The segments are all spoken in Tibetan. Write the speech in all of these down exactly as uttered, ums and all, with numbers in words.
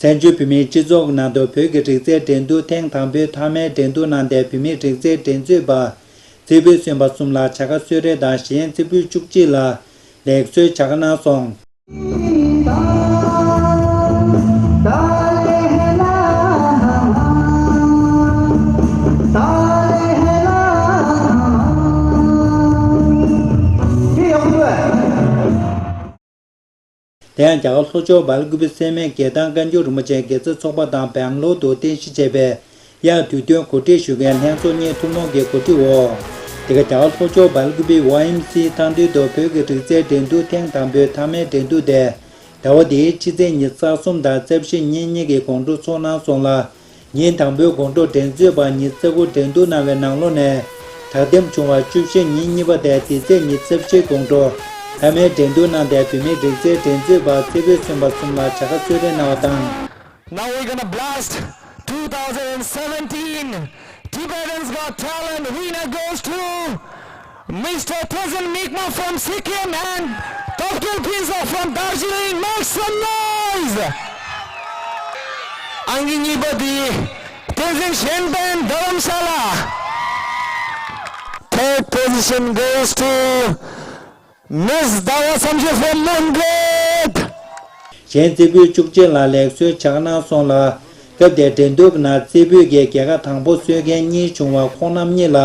བཙན་བྱོལ་བོད་མིའི་སྤྱི་ཚོགས་ནང་དུ་བོད་ཀྱི་རིག་རྩལ་འགྲན་བསྡུར་ཐེངས་དང་པོའི་མཐའ་མའི་འགྲན་བསྡུར་གནང་སྟེ། བོད་མིའི་རིག་རྩལ་འགྲན་རྩོད་པ་རྩེ་ཕུད་སོན་པ་གསུམ་ལ་བྱ་དགའ་གསོལ་རས་དང་། གཞན་རྩེ་ཕུད་བཅུ་གཅིག་ལ་ལེགས་གསོལ་བྱ་དགའ་གནང་སོང་། དེ་ཡང་རྒྱ་གར་ལྷོ་ཕྱོགས་སྦེལ་ཀུ་པེ་སེར་སྨད་རྒྱལ་ཐང་བཀའ་འགྱུར་རིན་པོ་ཆེ་དགེ་རྩ་ཚོགས་པ་དང་། སྦེང་ལོར་དུ་རྟེན་གཞི་བྱས་པའི་དབྱར་དུས་སྟོན་གོ་སྒྲིག་ཞུ་མཁན་ལྷན་ཚོགས་གཉིས་ཐུན་མོང་གི་གོ་སྒྲིག་འོག་དེ་ག་རྒྱ་གར་ལྷོ་ཕྱོགས་སྦེལ་ཀུ་པེ་ཝའེ་ཨེམ་སི་མཐའ་མདུན་དུ་བོད་ཀྱི་རིག་རྩལ་འགྲན་བསྡུར་ཐེངས་དང་པོའི་མཐའ་མའི་འགྲན་བསྡུར་དེ་ཟླ་བ་འདིའི་ཕྱི་ཚེས་ཉི་ཤུ་རྩ་གསུམ་དང་རྩ་བཞི་ཉིན་གཉིས་ཀྱི་དགོང་དྲོ་འཚོགས་གནང་སོང་ལ། ཉིན་དང་པོའི་དགོང་དྲོ་འགྲན་རྩོད་པ་ཉི་ཤུ་རྩ་དགུ་འགྲན་བསྡུར་གནང་བའི་ནང་ལོགས་ནས་དྲག་འདེམས་བྱུང་བ་བཅུ་བཞི་ཉིན་གཉིས་པ་དེ་འདི་ཚེས་ཉི་ཤུ་རྩ་བཞིའི་དགོང་དྲོ་མཐའ་མའི་འགྲན་བསྡུར་གནང་སྟེ། བོད་མིའི་རིག་རྩལ་འགྲན་རྩོད་པ་རྩེ་ཕུད་སོན་པ་གསུམ་ལ་བྱ་དགའ་གསོལ་རས་གནང་བ་དང་། Now we're gonna blast two thousand seventeen Tibetans Got Talent winner goes to Mister Tenzin Mikma from Sikkim and Topkil Phimsa from Darjeeling. Make some noise! ཨང་ཀི་གཉིས་པ་དེ་Tenzin Shenpen Dharamshala. Third position goes to Miss Dawa Samshe from Mundred. གཞན་རྩེ་ཕུད་བཅུ་གཅིག་ལ་ལེགས་གསོལ་བྱ་དགའ་གནང་སོང་ལ། སྐབས་དེར་འགྲན་བསྡུར་ནང་རྩེ་ཕུད་ཀྱི་རྒྱལ་ཁ་དང་པོ་སོན་མཁན་གཉིས་བྱུང་བ་ཁོང་རྣམ་གཉིས་ལ་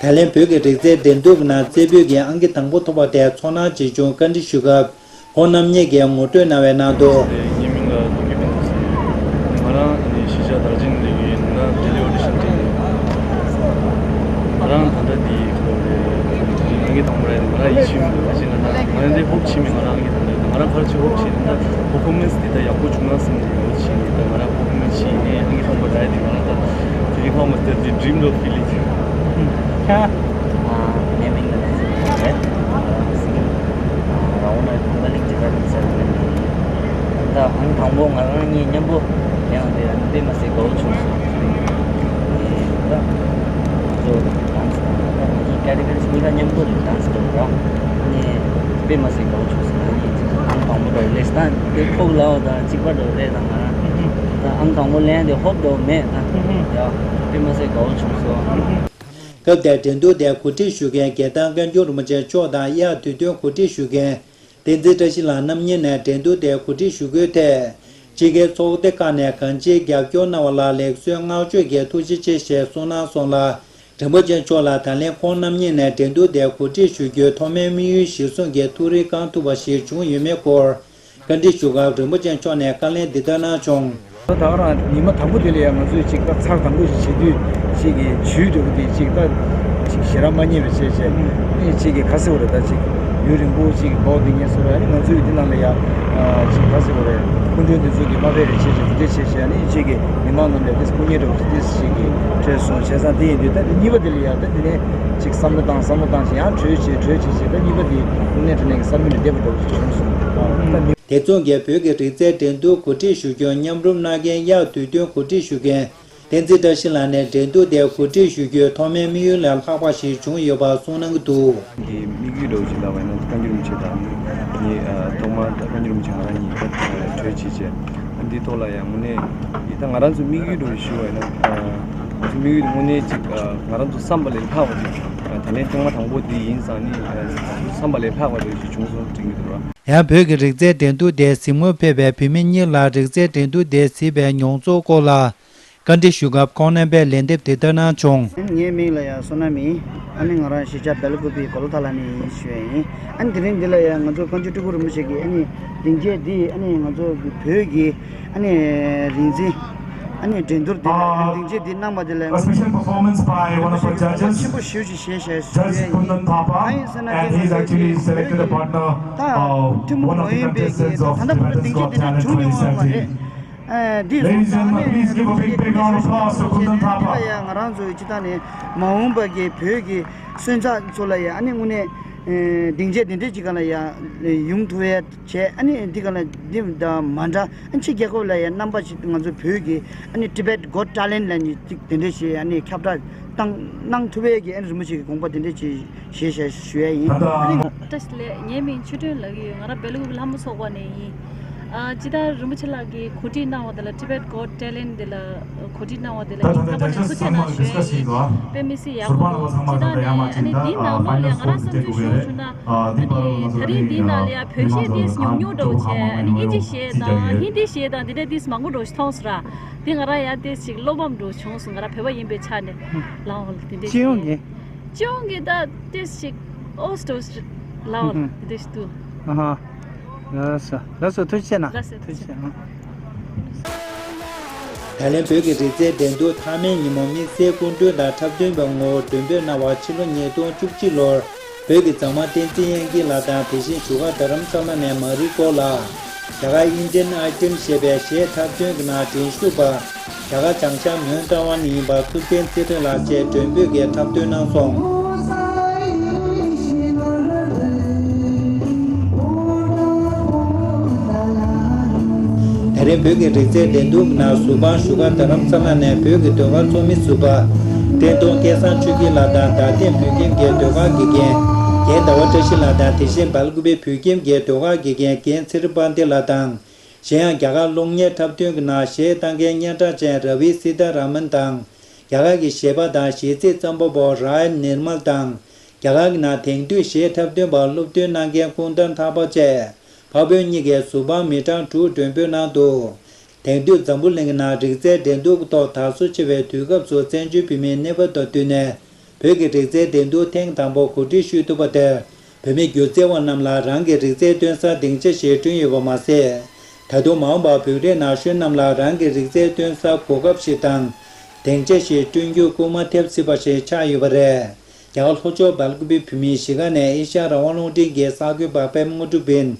ད་ལན་བོད་ཀྱི་རིག་རྩལ་འགྲན་བསྡུར་ནང་རྩེ་ཕུད་ཀྱི་ཨང་ཀི་དང་པོ་ཐོབ་པ་དེར་ཚོར་སྣང་ཇི་བྱུང་བཀའ་འདྲི་ཞུས་སྐབས། ཁོང་རྣམ་གཉིས་ཀྱིས་ངོ་སྤྲོད་གནང་བའི་ནང་དུ། ངའི་མིང་ལ་ལོ་ཀི་ཕིན་ཏུ་ཟེར། ང་རང་ནི་གཞིས་ཆགས་དར་ཇིལིང་ལ་ཡོད། ང་རང་ལྡི་ལི་ཨོ་ཌི་ཤན་བྲིས་ནས། ང་རང་ད་ལྟ་འདི་ཁོ་རེ་ཨང་ཀི་དང་པོ་རེད། ང་རང་ཡིད་ཆེས་མི་འདུག་ད་ཅི་ང་རང་ང་རང་འདི་ཧོབ་ཆེ་མི་ང་རང་ཨང་ཀི་དང་པོ་རེད། ང་རང་ཕར་ཆེ་ཧོབ་ཆེ་ན་ད་པར་ཕོར་མན་སི་འདི་ད་ཡག་པོ་བྱུང་ན་བསམ་ནས་ཡོད་ཆེ་ནས། ད་ང་རང་པར་ཕོར་མན་སི་ཆེ་ནས་ཨང་ཀི་དང་པོ་རེད། དེ་ང་རང་ད་དེ་རིང་ཧོབ་མ་སྟེར་དེ་ཌི་རིམ་ལོ་ཕི་ལི་ཁ། ངའི་མིང་ལ་ནེ་ཟི་རེད། ར་བོ་ན་ཀུན་བ་ལིག་ཇི་ད་ལིག་ཟེར་ནས། ད་ཨང་དང་པོ་ང་རང་གཉིས་མཉམ་པོ་ཡང་དེ་ཨ་ནི་དཔེ་མ་སྲིད་དགའ་བོ་བྱུང་སོང་། ད་ང་ཚོ་ཌན་སི་དང་ད་ང་ཚོ་ཀེ་ཊི་གོ་རི་གཉིས་ཀ་མཉམ་པོ་རེད། ཌན་སི་དང་ར། ཨ་ནི་དཔེ་མ་སྲིད་དགའ་བོ་བྱུང་སོང་། ཨ་ནི་ཨང་དང་པོ་ར་ལེས་ད་དེ་ཁོག་ལ་བ་དང་གཅིག་པ་འགྲོ་རེད། ད་ང་རང་ད་ཨང་དང་པོ་ལེན་དེ་ཧོབ་འགྲོ་མེད། ད་ཡ་དཔེ་མ་སྲིད་དགའ་བོ་བྱུང་སོང་། སྐབས་དེར་འགྲན་བསྡུར་དེར་གོ་སྒྲིག་ཞུ་མཁན་རྒྱལ་ཐང་བཀའ་འགྱུར་རིན་པོ་ཆེ་མཆོག་དང་། དབྱར་དུས་སྟོན་གོ་སྒྲིག་ཞུ་མཁན་བསྟན་འཛིན་བཀྲ་ཤིས་ལགས་རྣམ་གཉིས་ནས་འགྲན་བསྡུར་དེར་གོ་སྒྲིག་ཞུ་སྒོའི་ཐད། ཕྱི་རྒྱལ་ཚོགས་སྡེ་ཁག་ནས་གང་ཅིའི་རྒྱབ་སྐྱོར་གནང་བ་ལ་ལེགས་གསོལ་བསྔགས་བརྗོད་ཀྱི་ཐུགས་རྗེ་ཆེ་ཞེས་གསུངས་གནང་སོང་ལ། རིན་པོ་ཆེ་མཆོག་ལ་ད་ལན་ཁོང་རྣམ་གཉིས་ནས་འགྲན་བསྡུར་དེར་གོ་སྒྲིག་ཞུ་རྒྱུའི་ཐོག་མའི་དམིགས་ཡུལ་གཞིར་བཟུང་གིས་ཐུགས་རེ་བསྐང་ཐུབ་པ་ཞིག་བྱུང་ཡོད་མེད་སྐོར། བཀའ་འདྲི་ཞུ་སྐབས་རིན་པོ་ཆེ་མཆོག་ནས་བཀའ་ལན་འདི་ལྟར་གནང་བྱུང་། ད་ག་རང་ཉི་མ་དང་པོ་དེ་ལ་ཡང་ང་ཚོས་ཅིག་ད་ཚར་དང་པོ་ཞིག་བྱེད་དུས་ཅིག་གི་ཇུས་འདྲ་བོ་དེ་ཅིག་ད་ཅིག་ཞེ་དྲག་མ་རྙེད་པ་བྱས་བྱས་ཨེ་ཅིག་གི་ག་ཟེར་བ་རེད། ད་ཅིག་ཡུན་རིང་པོ་ཅིག་འགོར་འདི་ངེས་སོང་རེད། ཨ་ནི་ང་ཚོས་འདི་ནང་ལ་ཡང་ཅིག་ག་ཟེར་བ་རེད། སྐུ་མགྲོན་འདི་ཚོ་གི་མ་ཕེབས་རེ་བྱས་བྱས་དེ་འདྲས་བྱས་བྱས་ཨ་ནི་ཅིག་གི་མི་མང་རྣམས་ལ་ཏིས་སྐུ་ངལ་འདྲ་བོ་ཅིག་ཏིས་ཅིག་གི་འཕྲད་སོང་བྱས་ཙང་དེ་ཡིན་དུས་ད་འདི་གཉིས་པ་དེ་ལ་ཡང་ད་འདི་ནས་ཅིག་བསམ་བློ་བཏང་བསམ་བློ་བཏང་བྱས་ཡང་གྲོས་བྱས་གྲོས་བྱས་བྱས་ད་གཉིས་པ་དེ་དངོས་གནས་དྲང་གནས་ཀྱི་བསམ་ཡུལ་ལས་འདས་པ་འདྲ་བོ་ཅིག་བྱུང་སོང་། ད་དེ་མཚུངས་ཀྱི་བོད་ཀྱི་རིག་རྩལ་འགྲན་བསྡུར་གོ་སྒྲིག་ཞུ་རྒྱུར་མཉམ་རུབ་གནང་མཁན་དབྱར་དུས་སྟོན་གོ་སྒྲིག་ཞུ་མཁན་བསྟན་འཛིན་བཀྲ་ཤིས་ལགས་ནས་འགྲན་བསྡུར་དེར་གོ་སྒྲིག་ཞུ་རྒྱུའི་ཐོག་མའི་དམིགས་ཡུལ་ལས་ལྷག་པ་ཞིག་བྱུང་ཡོད་པ་གསུངས་གནང་གི་འདུག་ཀྱི་དམིགས་ཡུལ་འདྲ་བོ་ཞིག་ལ་བས་ན་བཀའ་འགྱུར་རིན་པོ་ཆེ་དང་ངེད་ཐོག་མར་བཀའ་འགྱུར་རིན་པོ་ཆེ་ང་རང་གཉིས་ཀ་གྲོས་བྱེད་བྱས་འདིའི་ཐོག་ལ་ཡང་དངོས་གནས་ཡིན་ད་ང་རང་ཚོའི་དམིགས་ཡུལ་འདྲ་བོ་ཞུ་བས་ན་ང་ཚོའི་དམིགས་ཡུལ་དངོས་གནས་ཅིག་ང་རང་ཚོ་བསམ་པ་ལས་ལྷག་པ་ཅིག་ད་ལན་ཐེངས་མ་དང་པོ་འདི་ཡིན་ཙང་ནི་བསམ་པ་ལས་ལྷག་པ་འདྲ་བོ་ཞིག་བྱུང་སོང་དྲན་གྱི་འདུག་ར། ཡང་བོད་ཀྱི་རིག་རྩལ་འགྲན་བསྡུར་དེར་གཟིགས་མོར་ཕེབས་པའི་བོད་མི་གཉིས་ལ་རིག་རྩལ་འགྲན་བསྡུར་དེར་གཟིགས་པའི་མྱོང་ཚོར་སྐོར་ལ་བཀའ་འདྲི་ཞུ་སྐབས་ཁོང་རྣམ་པས་ལན་འདེབས་འདི་ལྟར་གནང་བྱུང་། ངའི་མིང་ལ་ཡང་བསོད་ནམས་ཡིན། ཨ་ནི་ང་རང་གཞིས་ཆགས་སྦེལ་ཀོབ་པི་གོ་ལ་ཐ་ལ་ནས་ཡིན་ཞུ་ཡ་ཡིན། ཨ་ནི་དེ་རིང་འདི་ལ་ཡང་ང་ཚོ་བཀའ་འགྱུར་སྤྲུལ་སྐུ་རིན་པོ་ཆེ་གིས་ཨ་ནི་སྡིངས་ཆ་འདི་ཨ་ནི་ང་ཚོ་བོད་ཀྱི་ཨ་ནི་རིག་འཛིན་ཨ་ནི་འགྲན་བསྡུར་འདི་ལ་སྡིངས་ཆ་འདི་གནང་བ་དེ་ལ་ང་ཚོ་ཐུགས་ཕན་གསོས་པ་ཆེན་པོ་ཞེ་པོ་ཅིག་བྱས་ཞེས་ཞུ་ཡ་ཡིན། གང་ཡིན་ཟེར་ན་ང་ཚོ་བོད་ཀྱི་ད་ཐུན་མོང་མ་ཡིན་པའི་གི་ད་ད་ལྟ་བར་དུ་སྡིངས་ཆ་འདི་ནས་བྱུང་མྱོང་བ་མ་རེད། འདི་Ladies and gentlemen, please give a big, big round of applause to Kundan Thapa. ང་རང་ཚོའི་སྤྱི་བཏང་ནས་མ་འོངས་པ་གི་བོད་ཀྱི་སོན་རྩ་ཚོ་ལ་ཡང་ཨ་ནི་དངོས་གནས་སྡིངས་ཆ་འདི་འདྲས་ཅིག་ག་ལ་ཡང་ཡོང་ཐུབ་ཡ་བྱས། ཨ་ནི་འདི་ག་ལ་འདི་དང་མ་འདྲ་ཨ་ཕྱི་རྒྱལ་ཁབ་ལ་ཡང་རྣམ་པ་ཞིག་ང་ཚོ་བོད་ཀྱི་ཨ་ནི་Tibet Got Talent ལ་ནི་ཅིག་དེ་འདྲས་ཞིག་ཨ་ནི་ཁྱབ་བསྒྲགས་བཏང་གནང་ཐུབ་ཡ་གི་ཨ་ནི་རིན་པོ་ཆེ་གི་དགོངས་པ་དེ་འདྲས་ཅིག་བཞེས་བཞག་ཞུ་ཡ་ཡིན། ཨ་ནི། བཀྲ་ཤིས་བདེ་ལེགས། ངའི་མིང་ཆོས་སྒྲོན་ལགས་ཡོད། ང་རང་སྦེལ་ཀོབ་ལྷ་མོ་ཚོགས་པ་ནས་ཡིན། ཨ་ཅི་ད་རིན་པོ་ཆེ་ལགས་ཀྱིས་གོ་སྒྲིག་གནང་བ་དེ་ལ་Tibet Got Talent དེ་ལ་གོ་སྒྲིག་གནང་བ་དེ་ལ་ད་ད་ད་ད་ད་ཅི་ཚང་མ་ཌིས་ཀ་སི་བྱེད་དགོས། དཔེ་མི་སྲིད་ཡག་པོ་འདུག་ཅི་ད་ནས་ཨ་ནི་འདིའི་ནང་ལོགས་ལ་ང་རང་བསམ་ཚུལ་ཞུ་ཞུ་ན་ཨ་ནི་ད་རིང་འདིའི་ནང་ལ་ཡ་བོད་གཞས་ཏིས་ཉུང་ཉུང་འདྲ་བོ་བྱས། ཨ་ནི་ཨིན་ཇི་གཞས་དང་ཧིན་དི་གཞས་དང་འདི་འདྲ་ཏིས་མང་པོ་འདྲ་བོ་ཞིག་མཐོང་སོང་ར། འདི་ང་རང་ཡ་ཏིས་ཞིག་བློ་ཕམ་འདྲ་བོ་བྱུང་སོང་། ང་རང་བོད་པ་ཡིན་པའི་ཆ་ནས་ལའོ་འདི་འདྲ་སྤྱི་ཡོངས་ཞིག་ཀྱི་སྤྱི་ཡོངས་ཀྱི་ད་ཏིས་ཞིག་ཨོ་སྟོ་ལའོ་འདི་འདྲ་ཞིག་འདུག་ཨ་ཧ། ལགས་སོ། ལགས་སོ། ཐུགས་རྗེ་ཆེ་གནང་། ལགས་སོ། ཐུགས་རྗེ་ཆེ་གནང་། ད་ལན་བོད་ཀྱི་རིག་རྩལ་འགྲན་བསྡུར་མཐའ་མའི་ཉིན་མོ་དམིགས་བསལ་སྐུ་མགྲོན་དང་འཁྲབ་སྟོན་པའི་ངོ་བོར་མགྲོན་འབོད་གནང་བ་ཕྱི་ལོ་ཉིས་སྟོང་བཅུ་གཅིག་ལོར་བོད་ཀྱི་མཛངས་མ་བསྟན་འཛིན་དབྱངས་སྐྱིད་ལགས་དང་དེ་བཞིན་བཞུགས་སྒར་རྡ་རམ་ས་ལ་ནས་མ་རི་ཀོ་ལགས། རྒྱ་གར་Indian Idol ཞེས་པའི་གཞས་འཁྲབ་སྟོན་གྱི་ནང་འགྲན་ཞུགས་པ། རྒྱ་གར་བྱང་ཤར་མོན་རྟ་དབང་ནས་ཡིན་པ་ཐུབ་བསྟན་ཚེ་རིང་ལགས་བཅས་མགྲོན་འབོད་ཀྱིས་འཁྲབ་སྟོན་གནང་སོང་། ད་རེས་བོད་ཀྱི་རིག་རྩལ་འགྲན་བསྡུར་གྱི་ནང་ཟུར་དཔང་བཞུགས་སྒར་རྡ་རམ་ས་ལ་ནས་བོད་ཀྱི་ཟློས་གར་ཚོགས་མི་ཟུར་པ་བསྟན་སྟོང་སྐལ་བཟང་ཆོས་སྐྱིད་ལགས་དང་རྡ་སྟེང་བོད་ཁྱིམ་གྱི་ཟློས་གར་དགེ་རྒན་རྒན་ཟླ་བ་བཀྲ་ཤིས་ལགས་དང་དེ་བཞིན་སྦེལ་ཀུ་པེ་བོད་ཁྱིམ་གྱི་ཟློས་གར་དགེ་རྒན་རྒན་ཚེ་རིང་དཔལ་ལྡན་ལགས་དང་། གཞན་ཡང་རྒྱ་གར་གློག་བརྙན་འཁྲབ་སྟོན་གྱི་ནང་གཞས་བཏང་མཁན་སྙན་གྲགས་ཅན་ར་བི་སི་ཐ་ར་མན་དང་། རྒྱ་གར་གྱི་གཞས་པ་དང་གཞས་ཚིག་བརྩམ་པ་པོ་རཱ་ཡལ་ནིར་མལ་དང་། རྒྱ་གར་གྱི་ནང་དེང་དུས་གཞས་འཁྲབ་སྟོན་པར་སློབ་སྟོན་གནང་མཁན་ཀུན་ཐང་ཐར་པ་བཅས་འཕགས་བོད་གཉིས་ཀའི་ཟུར་དཔང་མི་གྲངས་དྲུག་མགྲོན་འབོད་གནང་འདུག་དེང་དུས་འཛམ་བུ་གླིང་གི་ནང་རིག་རྩལ་འགྲན་བསྡུར་གྱི་ཐོག་དར་སོ་ཆེ་བའི་དུས་སྐབས་སུ་བཙན་བྱོལ་བོད་མིའི་གནས་བབ་དང་བསྟུན་ནས་བོད་ཀྱི་རིག་རྩལ་འགྲན་བསྡུར་ཐེངས་དང་པོ་གོ་སྒྲིག་ཞུས་ཐུབ་པ་དེར། བོད་མི་སྒྱུ་རྩལ་བ་རྣམས་ལ་རང་གི་རིག་རྩལ་སྟོན་ས་སྡིངས་ཆ་ཞིག་བསྐྲུན་ཡོད་པ་མ་ཟད། ད་དུང་མ་འོངས་པར་བོད་རིགས་ན་གཞོན་རྣམས་ལ་རང་གི་རིག་རྩལ་སྟོན་སར་གོ་སྐབས་ཤིག་དང་། སྡིངས་ཆ་ཞིག་བསྐྲུན་རྒྱུར་སྐུལ་མ་ཐེབས་སྲིད་པ་ཞིག་ཆགས་ཡོད་པ་རེད། རྒྱ་གར་ལྷོ་ཕྱོགས་སྦེལ་ཀུ་པེ་བོད་མིའི་གཞིས་ཀ་ནས་ཨེ་ཤ་ཡ་རང་དབང་རླུང་འཕྲིན་གྱི་གསར་འགོད་པ་པད་མ་དངོས་གྲུབ་ཡིན།